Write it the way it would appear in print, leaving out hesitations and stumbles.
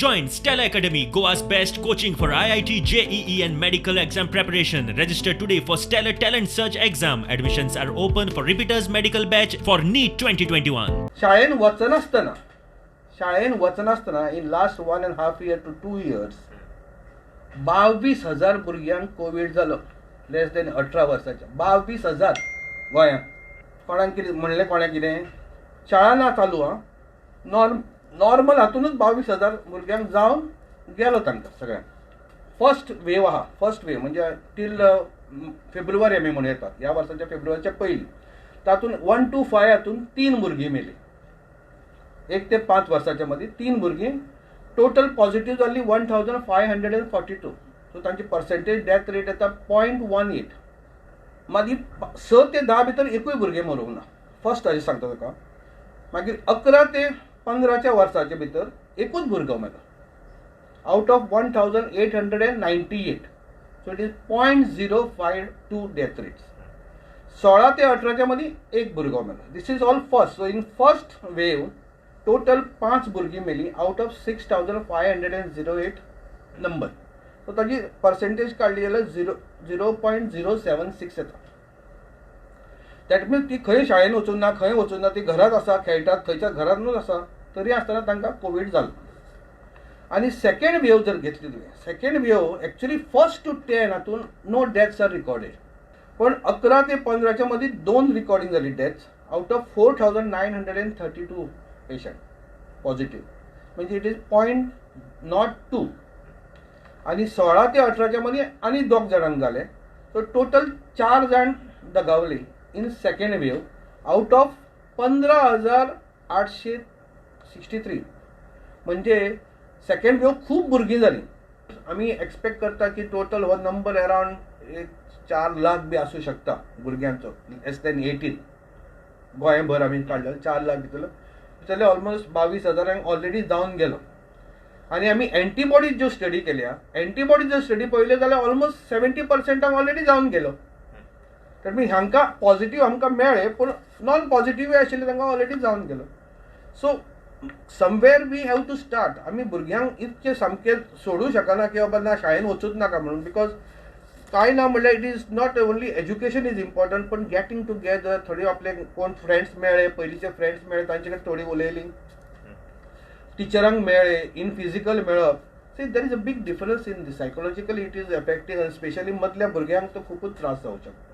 Join Stellar Academy, Goa's best coaching for IIT, JEE and medical exam preparation. Register today for Stellar Talent Search exam. Admissions are open for repeaters medical batch for NEET 2021. शाळेन वचनासतना, शाळेन वचनासतना in last 1.5 year to 2 years 22,000 भुरग्यांक Covid जालो, less than 18 वर्साच्या. 22,000 गोंयांत. कोणाक कितें म्हणलें, कोणें कितें, शाळा ना चालू आं, नॉर्मल हातूनच 22,000 भुरग्यांक जावन गेलो तांकां सगळ्यांक. फर्स्ट वेव आहा. फर्स्ट वेव म्हणजे टील फेब्रुवारी आमी म्हणू येता, ह्या वर्साच्या फेब्रुवारीच्या पयलीं. तातूंत 1 टू 5 हातून तीन भुरगीं मेलीं. 1 ते 5 वर्साच्या मदीं तीन भुरगीं. टोटल पॉझिटिव्ह जाल्ली 1542. सो तांची पर्सेंटेज डेथ रेट येता 0.18. मागीर 6 ते 10 भितर एकूय भुरगें मरूंक ना, फर्स्ट हाजें सांगता तुका. मागीर 11 ते 15च्या वर्साच्या भितर एकूच भुरगो मेलो out of 1898. So it is 0.052 death rates. 16 ते 18च्या मदीं एक भुरगो मेलो. This is all first. So in first wave total पांच भुरगीं मेलीं out of 6508 number. So ताजी पर्सेंटेज काडली जाल्यार 0.076 येता. That means ती खंय शाळेन वचून ना, खंय वचून ना, ती घरात आसा, खेळटात, थंयच्या घरानूच आसा, तरी आसतना तांकां कोवीड जालो. आनी सेकंड वेव जर घेतली तुवें, second wave actually 1 to 10 हातून नो डेथ्स are recorded, पण 11 ते 15च्या मदीं दोन रिकॉर्डिंग जाली deaths out of 4932 patient positive, म्हणजे it is 0.02. आनी 16 ते 18च्या मदीं आनी दोग जाणांक जाले. सो टोटल चार जाण दगावले in second wave out of 15,863. म्हणजे सेकंड वेव खूब भुरगीं जालीं. आमी एक्सपेक्ट करता की टोटल हो नंबर अरावंड एक 4 लाख बी आसूं शकता भुरग्यांचो लेस दॅन 18. गोंयभर आमी काडलो 4 लाख भितरलो जाल्यार ऑलमोस्ट 22 हजारांक ऑलरेडी जावन गेलो. आनी आमी एंटीबॉडीज ज्यो स्टडी केल्या, एंटीबॉडीज जर स्टडी पळयल्यो जाल्यार ऑलमोस्ट 70 पर्संटांक ऑलरेडी जावन गेलो. That means हांकां पॉझिटीव आमकां मेळ्ळे, पूण नॉन पॉझिटिव्हय आशिल्ले, तांकां ऑलरेडी जावन गेलो. So somewhere we have to start. आमी भुरग्यांक इतकें सामकें सोडूं शकना की बाबा ना, शाळेन वचूच नाका म्हणून. Because कांय ना म्हणल्यार it is not only education is important, पण गेटींग टुगेदर, थोडी आपले कोण फ्रेंड्स मेळ्ळे, पयलींचे फ्रेंड्स मेळ्ळे, तांचे कडेन थोडी उलयलीं, टिचरांक मेळ्ळे, इन फिजिकल मेळप, see, there is a big difference in the psychologically it is affecting. आनी स्पेशली मदल्या भुरग्यांक तो खुबूच त्रास जावं शकता.